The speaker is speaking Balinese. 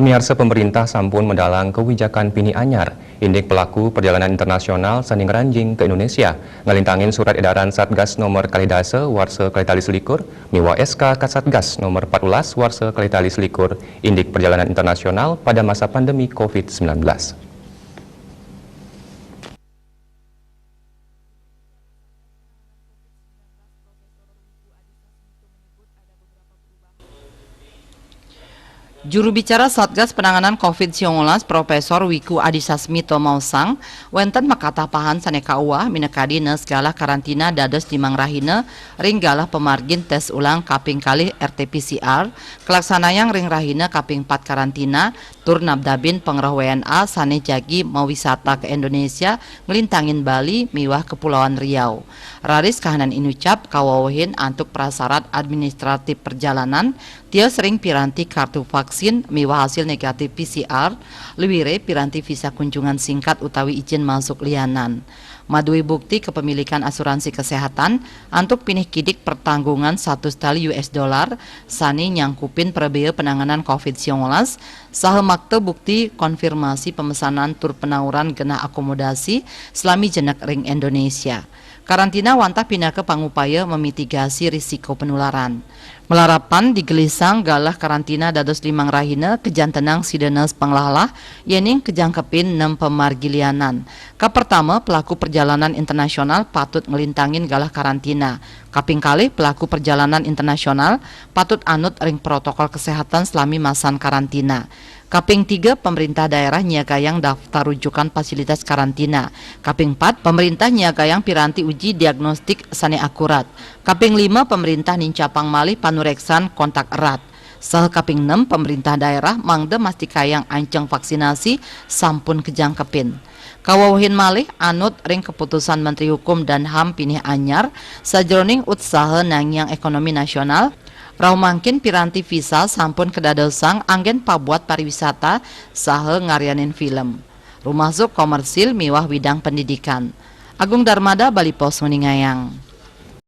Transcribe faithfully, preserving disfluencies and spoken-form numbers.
Pamiarsa, pemerintah sampun medalang kewijakan pinih anyar indik pelaku perjalanan internasional sane ngranjing ke Indonesia, ngelintangin surat edaran Satgas nomor kalih dasa warsa kalih tali selikur miwah S K Kasatgas nomor empat belas warsa kalih tali selikur indik perjalanan internasional pada masa pandemi covid sembilan belas. Juru bicara Satgas Penanganan covid sembilan belas, Profesor Wiku Adhisa Smito maosang, wenten makatah pahan sane kauwah minakadi nes galah karantina dados limang rahina ring galah pamargin tes ulang kaping kalih R T P C R, kalaksanayang ring rahina kaping pat karantina, tur nabdabin pangreh W N A sane jagi mawisata ke Indonesia nglintangin Bali miwah Kepulauan Riau. Raris kahanan inucap kawewehin antuk prasarat administratif perjalanan, tios ring piranti kartu vaksin miwah hasil negatif P C R, luire piranti visa kunjungan singkat utawi ijin masuk lianan. Madue bukti kepemilikan asuransi kesehatan antuk pinih kidik pertanggungan satus tali U S dollar sane nyangkupin prabea penanganan covid sembilan belas, saha makta bukti konfirmasi pemesanan tur penauran genah akomodasi selami jenek ring Indonesia. Karantina wantah pinaka pangupaya memitigasi risiko penularan. Malarapan digelisang galah karantina dados limang rahina kajantenang sida nes panglahlah, yening kajangkepin nem pamargi lianan. Kapertama, pelaku perjalanan internasional patut nglintangin galah karantina. Kaping kalih, pelaku perjalanan internasional patut anut ring protokol kesehatan selami masan karantina. Kaping tiga, pemerintah daerah nyiagayang daftar rujukan fasilitas karantina. Kaping pat, pemerintah nyiagayang piranti uji diagnostik sane akurat. Kaping lima, pemerintah nincapang malih panureksan kontak erat. Saha kaping nem, pemerintah daerah mangda mastikayang anceng vaksinasi sampun kajangkepin. Kawewehin malih anut ring keputusan Menteri Hukum dan ham pinih anyar, sajeroning utsaha nangiang ekonomi nasional, rauh mangkin piranti visa sampun kadadosang anggen pabuat pariwisata saha ngaryanin film, rumasuk komersil miwah widang pendidikan. Agung Darmada, Bali Post, nguningayang.